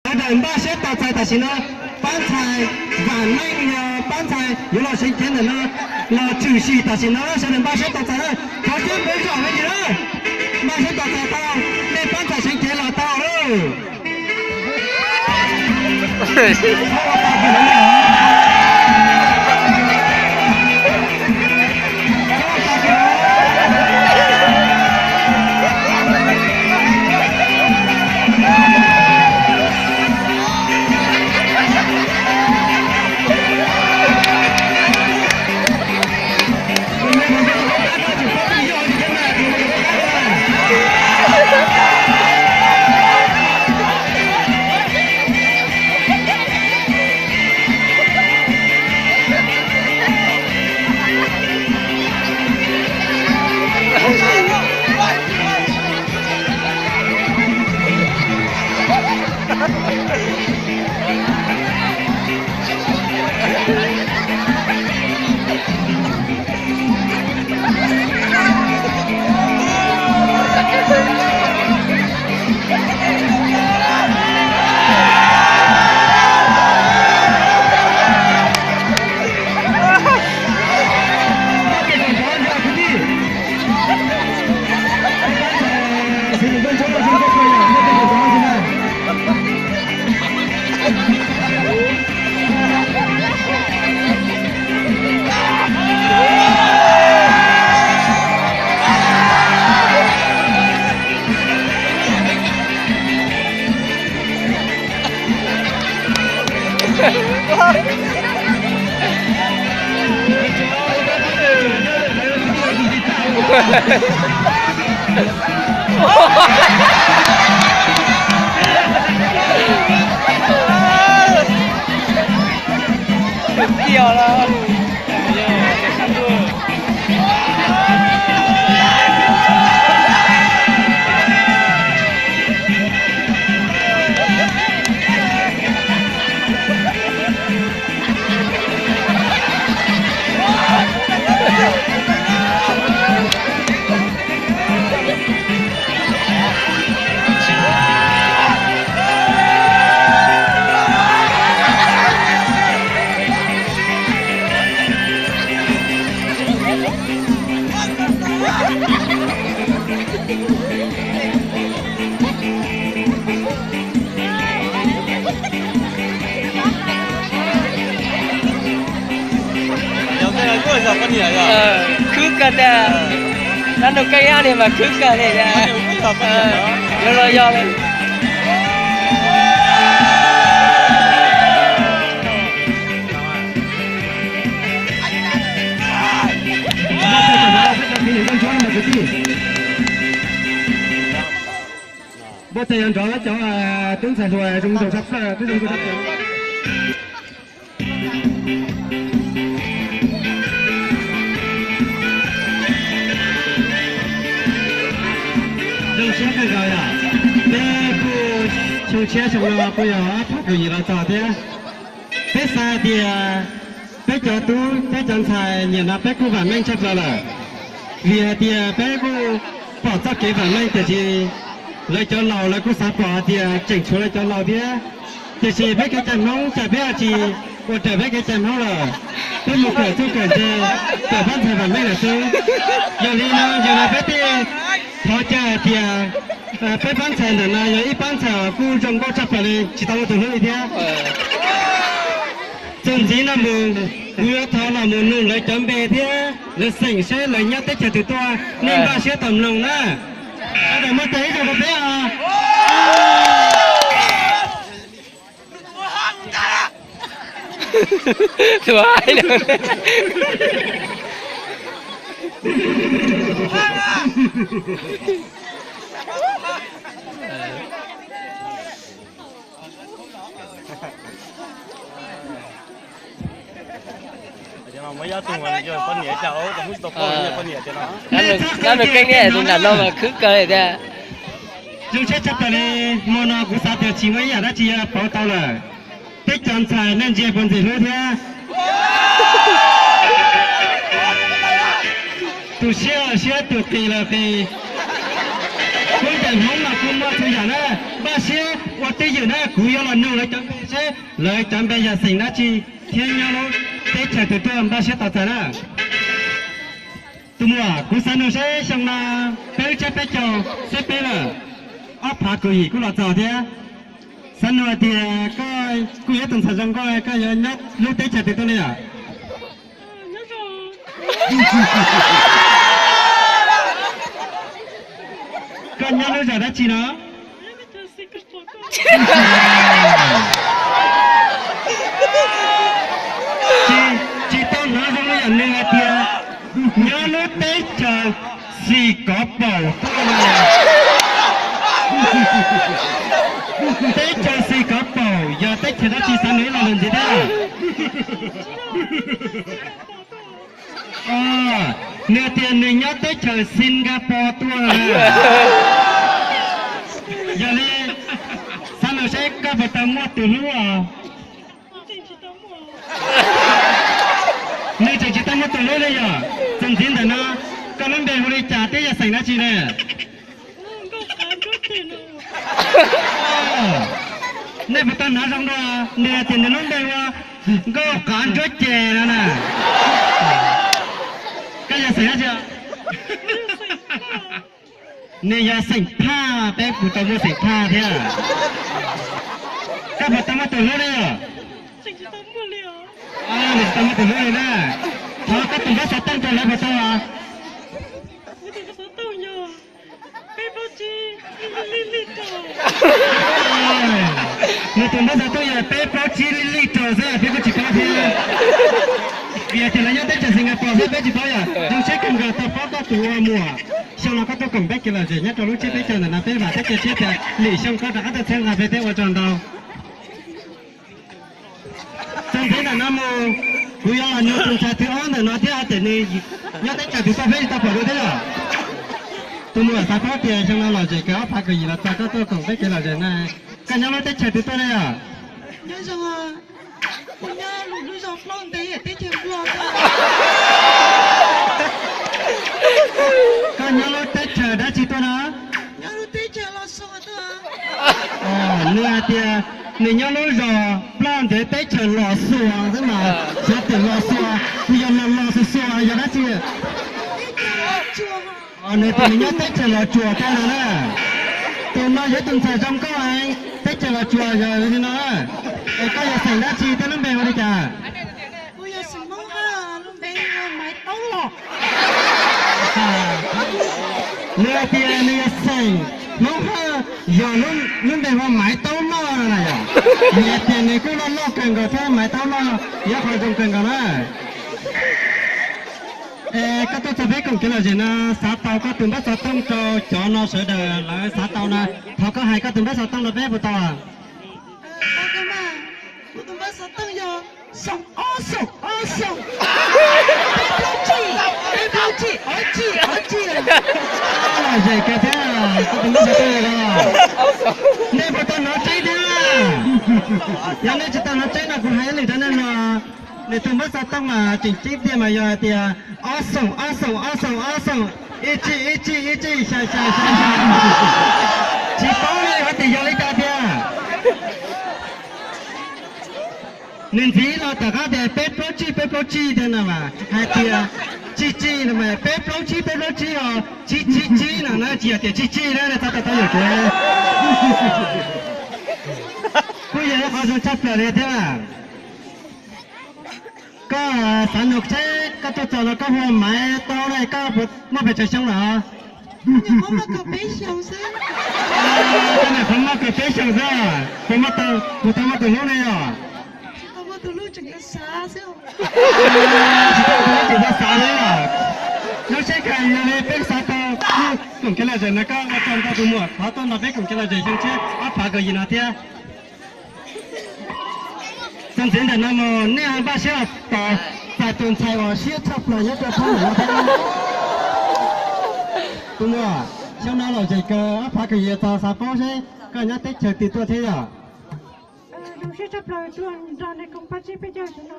Sawv daws npaj siab tos txais tam sim no, pab ntxhais Vam Meej, pab ntxhais yuav los seev cev ntawm no los tshwm sim tam sim no, sawv daws npaj siab tos txais na, thov siab npawg zom me ntsis na, npaj siab tos txais tau, nej pab ntxhais seev cev los tau lawm. Khwb kawg tiag, dab Nraug Keeb ib hab li mas khwb kawg li tiag. Yuav los yog li. Npaj teg yog nrov cov tub ntxhais hluas zoo nraug tshaj plaws, tub zoo nraug tshaj plaws. Zoo siab kawg nkaus yom, peb kuj xyoo tshiab xyoo no kuj yog ob phav kaum yim los txog thiab. Peb xav hais tias peb cov tub peb cov ntxhais niaj no peb kuj vam meej tshaj plaws lawm, vim hais tias peb kuj pom txoj kev vam meej tiam sis lawv cov laus lawv kuj xav pom hais tias tseem tshuav lawv cov laus thiab. Tiam sis peb kev cai Hmoob cas peb tsis ua raws peb kev cai Hmoob lawm, peb mus kawm txuj kawm ntse, kawm pab ntxhais vam meej lawm xwb. Yog li no yog no peb thiaj thov caw hais tias peb pab ntxhais ntawm no yog ib pab ntxhais kuj zoo nkauj tshaj plaws li tsis tau ua tus hlub li thiab. Txuas ntxiv no mus, kuv yuav thov los mus nug lawv cov npe thiab lawv xeem seb lawv nyob teb chaws twg tuaj, nej npaj siab tos mloog na. Sawv daws muab tes ib zaug rau peb os. Dab Nraug Keeb niaj tus nram no mas khwb kawg li tiag. Zoo siab tshaj plaws li, hmo no kuv xav tias tsis muaj ib yam dab tsi yuav pauv tau lawm. Peb cov ntxhais nej ntsia puas ntxim hlub thiab? Tus siab los siab, tus qis los qis. Kuv cov Hmoob mas kuv muaj txhua yam na, npaj siab ua Twj ywm na, kuv yuav los nug lawv cov npe seb lawv cov npe yog xeem dab tsi thiab nyob lub teb chaws twg tuaj, npaj siab tos txais na. Tus muam, kuv xav nug seb xyoo no peb lub tsiab peb caug xwb peb lawm, ob phav kaum yim kuj los txog thiab. Xav nug hais tias koj kuj yog tus ntxhais zoo nkauj, koj yuav nyob lub teb chaws twg tuaj ne yom? Koj nyob lub zos dab tsi no? Tsis, tsis tau hnov zoo li yam nws hais tias nyob lub teb chaws Xis Kov Paum tuaj no. Teb chaws Xis Kov Paum yog teb chaws dab tsi, xav nug ib lo lus ntxiv thiab. Nws tias nws nyob teb chaws Singapore tuaj. Yog li, xav nug seb koj puas tau muaj tus hlub os? Nws tseem tsis tau muaj tus hlub li yom? Txuas ntxiv ntawm no, koj lub npe hu li cas thiab yog xeem dab tsi ne? Nej puas tau hnov zoo dua, nws tias nws lub npe hu ua Nkauj Qav Ntsuab Ces no na. Koj yog xeem dab tsi? Nws yog xeem Phaj, peb puas tau muaj xeem Phaj thiab? Koj puas tau muaj tus hlub li os? Nws tsis tau muaj tus hlub li na. Thov koj tus npawb xov tooj rau lawv puas tau os? Nws tus npawb xov tooj yog peb plaub tsib lij lij rau xwb, peb kuj tsis paub thiab. Vim tias lawv nyob teb chaws Singapore xwb peb tsis paub yom. Zoo siab kawg nkaus tau paub koj tus ua muam. Xyoo no koj tuaj koom peb kev lom zem nyob rau lub tsiab peb caug ntawm no, peb vam thiab cia siab tias lwm xyoo koj rov qab tuaj txhawb nqa peb thiab, ua tsaug ntau. Txuas ntxiv ntawm no mus, kuv yuav los nug tus ntxhais thib ob ntawm no thiab, tias nws nyob teb chaws twg tuaj peb tsis tau pom dua thiab yom. Tus muam, xav paub tias xyoo no lom zem kawg, ob phav kaum yim los txog koj tuaj koom peb kev lom zem na, koj nyob lub teb chaws twg tuaj ne yom? Nyob zoo, kuv nyob lub zos Nplog ntev teb chaws Nplog tuaj. Koj nyob lub teb chaws dab tsi tuaj no? Nyob lub teb chaws Los Tsuas tuaj. Nws hais tias nws nyob lub zos Nplog ntev teb chaws Los Tsuas xwb mas, xyov tias Los Tsuas kuj yog Los Los Tsuas Tsuas yog dab tsi. Nws tias nws nyob teb chaws Los Tsuas tuaj no na. Tus no yog tus ntxhais zoo nkauj heev, teb chaws Los Tsuas yog li no. Es koj yog xeem dab tsi thiab lub npe hu li cas? Kuv yog xeem Hmoob Hawj, lub npe hu ua Maiv Taub Los. Nws hais tias nws yog xeem Hmoob Hawj, yog lub npe hu ua Maiv Taub Los no na yom. Nws hais tias nws kuj loj loj kawg nkaus thiab, Maiv Taub Los yog qhov zoo kawg nkaus na. Es koj tuaj txog peb koom kev lom zem no, xav tau koj tus npawb xov tooj rau cov no sawv daws lawv xav tau na. Thov koj hais koj tus npawb xov tooj rau peb puas tau? Kuv tus npawb xov tooj yog xoom ob xoom ob xoom peb plaub tsib, peb plaub tsib ob tsib ob tsib. Lom zem kawg thiab, koj tus npawb xov tooj yog. Nej puas tau hnov tseeb thiab? Yog nej tsis tau hnov tseeb no kuv hais ib lwm rau nej mloog. Nws tus npawb xov tooj mas tseem ceeb tiag mas yog hais tias ob xoom ob xoom ob xoom ob xoom ib tsib ib tsib ib tsib xya xya xya xya. Tsis paub li hais tias yog li cas tiag. Nws ntxiv los tom qab tias peb plaub tsib peb plaub tsib thiab no mas hais tias tsib tsib no mas peb plaub tsib peb plaub tsib os, tsib tsib tsib no na, tsis yog tias tsib tsib na, nej txhob tau tau yuam kev. Kuj yog ib qho zoo tshaj plaws li thiab. Koj xav nug seb koj tuaj txog no koj hu ua Maiv Taub ne, koj muaj pes tsawg xyoo lawm? Koj niam qhuav muaj kaum peb xyoos xwb. Puas muaj tus, puas tau muaj tus hlub ne yom? Tsis tau muaj tus hlub, tseem xav xwb. Tsis tau tus hlub tseem xav xav li yom? Lub sij hawm yog li peb xav tau koom kev lom zem no koj ua tsaug ntau tus muam, thov tuaj nrog peb koom kev lom zem xyoo tshiab ob phav kaum yim no thiab. Txuas ntxiv ntawm no mus nej ho npaj siab los tos txais tus ntxhais uas siab tshaj plaws nyob rau thoob ntawm no thiab. Tus muam, xyoo no lom zem kawg, ob phav kaum yim txog xav paub seb koj nyob teb chaws twg tuaj thiab yom? Zoo siab tshaj plaws tuaj nrog nej koom pab tsib peb caug xyoo no.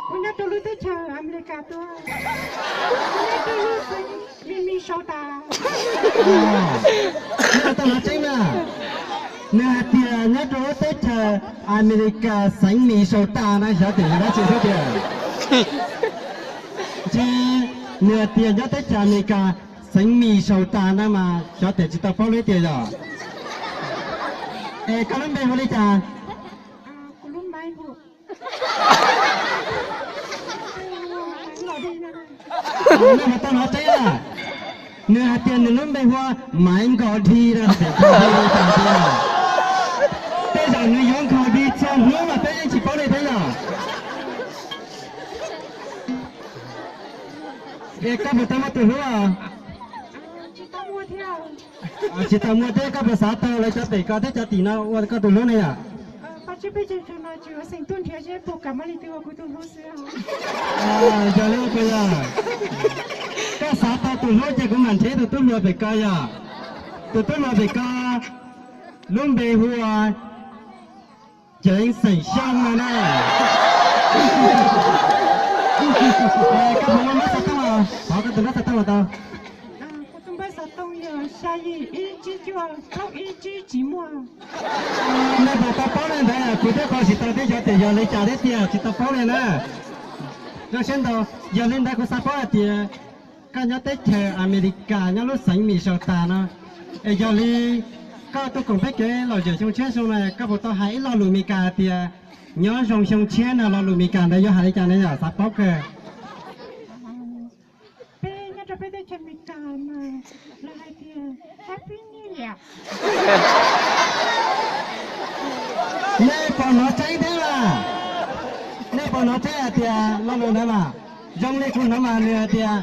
Kuv nyob rau lub teb chaws Amelikas tuaj. Kuv nyob rau lub xeev Minnesota. Tau hnov tseeb na. Nws hais tias nyob rau lub teb chaws Amelikas xeev Minnesota na, xyov tias yog dab tsi xwb tiag. Ntshe nws hais tias nyob teb chaws Amelikas xeev Minnesota na mas xyov tias tsis tau paub lub tias yog. Es koj lub npe hu li cas? Nej puas tau hnov tseeb na? Nws hais tias nws lub npe hu ua Maiv Nkos Dhi no, tias Nkos Dhi no tas tias. Tej zaum nws yuav Nkos Dhi txhua hnub mas peb yeej tsis paub li thiab yom. Es koj puas tau muaj tus hlub os? Tsis tau muaj thiab, koj puas xav tau lawv cov pem ko thiab cov tim no ua koj tus hlub ne yom? Yog li ko yog koj xav tau tus hlub ces kuv mam nrhiav tus tub hluas pem ko yom. Tus tub hluas pem ko lub npe hu ua Ceev xeem Xyooj no na. Koj puas muaj xov tooj os? Thov koj tus nab xov tooj los tau. Kuv tus nab xov tooj yog xya yim ib tsib cuaj plaub ib tsib, tsis muaj. Nej puas tau paub li ntawd? Kuv twb qhov tsis tau twb xyov tias yog li cas thiab tiag, tsis tau paub li na. Zoo siab ntau. Yog li ntawd kuv xav paub hais tias koj nyob teb chaws Amelikas nyob lub xeev Minnesota no, es yog li koj tuaj koom peb kev lom zem xyoo tshiab xyoo no, koj puas tau hais ib lo lus Meskas hais tias nyob zoo xyoo tshiab no, lo lus Meskas ntawd yuav hais li cas na yom, xav paub kawg. Peb nyob rau peb teb chaws Amelikas mas lawv hais tias Happy New Year. Nej puas hnov tseeb thiab? Nej puas hnov tseeb hais tias lo lus ntawd mas zoo li kuv hnov mas nws hais tias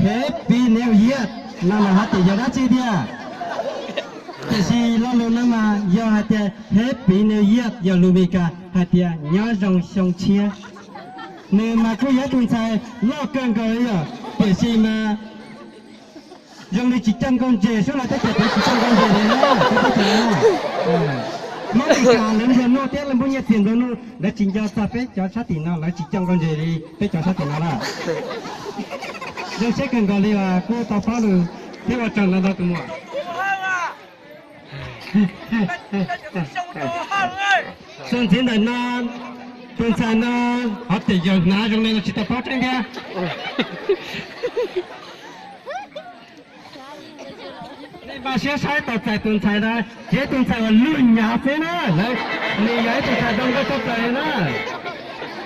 Happy New Year no mas hais tias yog dab tsi tiag? Tiam sis lo lus no mas yog hais tias Happy New Year yog lus Meskas hais tias nyob zoo xyoo tshiab. Nws mas kuj yog tus ntxhais loj kawg nkaus li yom, tiam sis mas zoo li tsis coj nkauj ntseg, suab no teb chaws peb tsis coj nkauj ntseg li na, peb teb chaws no. Hmoob Meskas lawv nplua nuj thiab lawv npuj nyiaj txiag nplua nuj, lawv tsis nco txog peb cov sab tim no, lawv tsis coj nkauj ntseg li peb cov sab tim no na. Zoo siab kawg nkaus li uas kuj tau paub lus thiab ua tsaug ntau ntau tus muam. Txuas ntxiv ntawm no, tus ntxhais no, hov tias yog hnav zoo li no tsis tau paub tseeb thiab. Nej npaj siab saib tos txais tus ntxhais no, yog ib tus ntxhais uas lwj nyav xwb na, nws yog ib tus ntxhais zoo nkauj tshaj plaws na.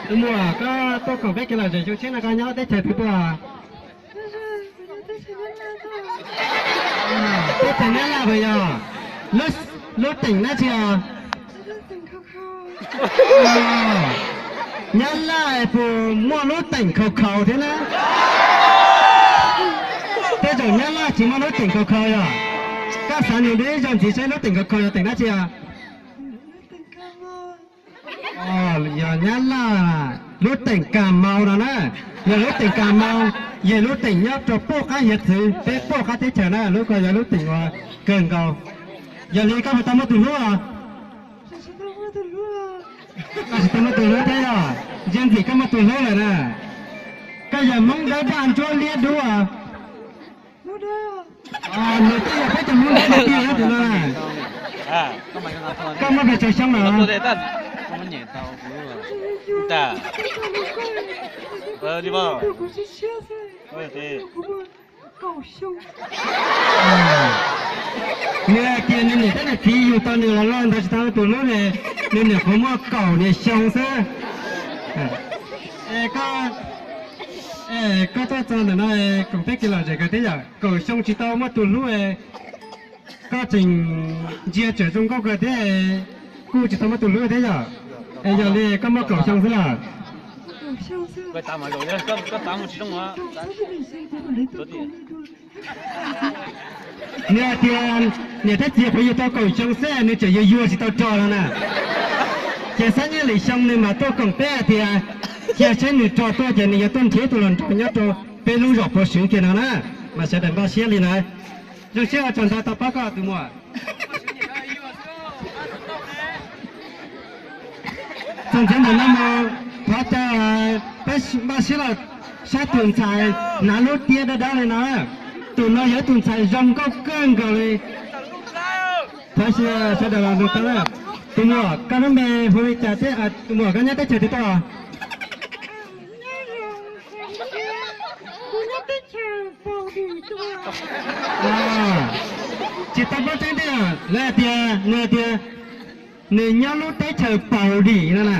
Tus muam, koj tuaj koom peb kev lom zem xyoo tshiab no koj nyob teb chaws twg tuaj? Teb chaws Nyab Laj puas yog? Lub teem dab tsi os? Nyab Laj puas muaj lub teem Khaus Khaus thiab na? Tej zaum Nyab Laj tsis muaj lub teem Khaus Khaus yog? Koj xav nug dib zog ntxiv saib lub teem Khaus Khaus yog teem dab tsi os? Yog Nyab Laj lub teem Kas Maus no na, yog lub teem Kas Maus, yog lub teem nyob rau puag qab hiav txwv peb puag qab teb chaws na, lub ko yog lub teem uas kawg nkaus. Yog li koj puas tau muaj tus hlub os? Koj tsis tau muaj tus hlub thiab yog? Ntsia ntxim koj muaj tus hlub lawm na. Koj yog Hmoob dawb daj ntsuab liab dub os. Nws twb yog peb cov Hmoob dawb daj tiag tus no. Koj muaj pes tsawg xyoo lawm? Nws hais tias nws niam thiab nws txiv yug tau nws los loj ntawd tsis tau tus hlub ne, nws niam qhuav muaj kaum niam xyoo xwb. Koj tuaj txog ntawm no koom peb kev lom zem kawg thiab yom, kaum xyoo tsis tau muaj tus hlub, koj tseem ntsia tseem zoo nkauj kawg thiab, kuj tsis tau muaj tus hlub thiab yom. Es yog li koj muaj kaum xyoo xwb los? Nws hais tias niam thiab txiv qhuav yug tau kaum xyoo xwb nws tseem yuav yuav tsis tau rog no na. Ces xab nyiaj lwm xyoo nws mam tuaj koom peb hais tias cia saib nws rog tuaj ces nws yuav tuaj nrhiav tus hluas nraug nyob rau peb lub zos Puas Swv kiag no na, mas sawv daws npaj siab li na. Zoo siab ua tsaug ntau tau pab koj tus muam. Txog ntxiv ntawm no mus, thov caw peb npaj siab los saib tus ntxhais hnav lub tiab dawb dawb li no. Tus no yog ib tus ntxhais zoo nkauj kawg nkaus li. Thov sawv daws los nug tau na. Tus muam, koj lub npe hu li cas thiab tus muam koj nyob teb chaws twg tuaj? Tsis tau paub tseeb tiag, lawv hais tias nws tias nws nyob lub teb chaws Paus Dim no na.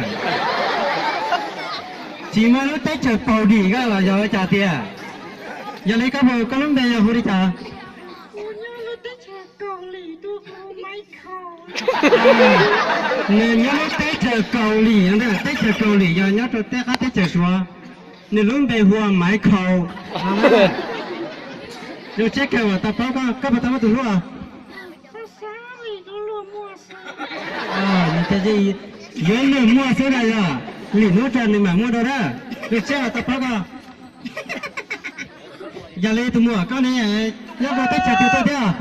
Tsis muaj lub teb chaws Paus Dim ko los yog ua cas tiag? Yog li koj hu, koj lub npe yog hu li cas? Nws nyob lub teb chaws Kaus Lim no, teb chaws Kaus Lim yog nyob rau tej qab teb chaws Suav. Nws lub npe hu ua Maiv Khaus. Zoo siab kawg uas tau paub koj, koj puas tau muaj tus hlub? Yuav luag muaj xwb na yog, lwm hnub tsam nws mam muaj dua na. Zoo siab uas tau paub koj. Yog li tus muam koj ne, nyob rau teb chaws twg tuaj thiab?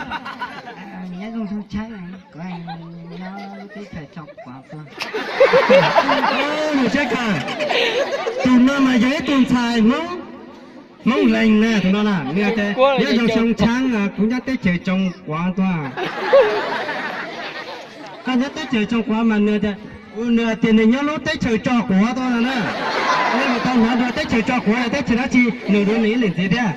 Zoo siab kawg. Tus no mas yog ib tug ntxhais Hmoob, Hmoob Lees na, tus no na, nws tias nyob zoo xyoo tshaab, kuv nyob teb chaws Tsoo Quav tuaj. Koj nyob teb chaws Tsoo Quav mas nws tias, nws tias nws nyob lub teb chaws Tso Quav tuaj no na. Nej puas tau hnov dua teb chaws Tso Quav yog teb chaws dab tsi, nug dua nws ib lwm ntxiv thiab.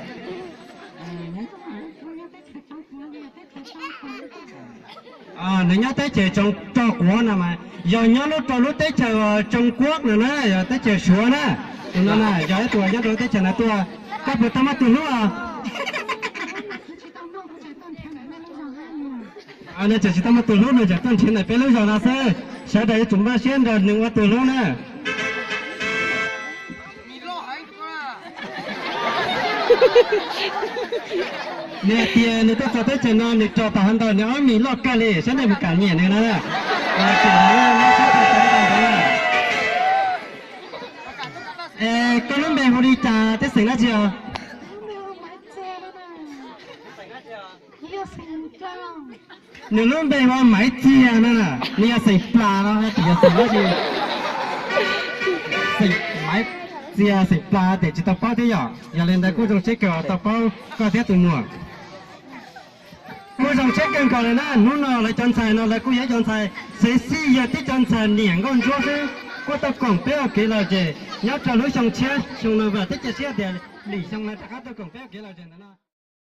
Nws nyob teb chaws Tso Quav no mas yog nyob lub rau lub teb chaws Tsoo Kuab no na, yog teb chaws Suav na. Tus no na yog ib tug nyob rau teb chaws no tuaj. Koj puas tau muaj tus hlub os? Nws tseem tsis tau muaj tus hlub, nws tseem tuaj nrhiav ntawm peb lub zos no xwb. Sawv daws yuav tsum npaj siab nrog nws ua tus hlub na. Nws hais tias nws tuaj txog teb chaws no nws raug tau hov ntau nws ob mis loj kawg li, saib nej puas kam nyiam nws na. Koj lub npe hu li cas thiab xeem dab tsi os? Nws lub npe hu ua Maiv Txias no na, nws yog xeem Plas no, yog xeem dab tsi? Xeem Maiv Txias xeem Plas tes tsis tau paub thiab yom. Yog li ntawd kuj zoo siab kawg uas tau paub koj thiab tus muam. Kuj zoo siab kawg nkaus li na, hnub no lawv cov ntxhais no lawv kuj yog cov ntxhais xwv xij, yog tib cov ntxhais niam nkauj ntsuab xwb, kuj tau koom peb ua kev lom zem nyob rau lub xyoo tshiab xyoo no, vam thiab cia siab tias lwm xyoo no rov qab tuaj koom peb ua kev lom zem ntawm no.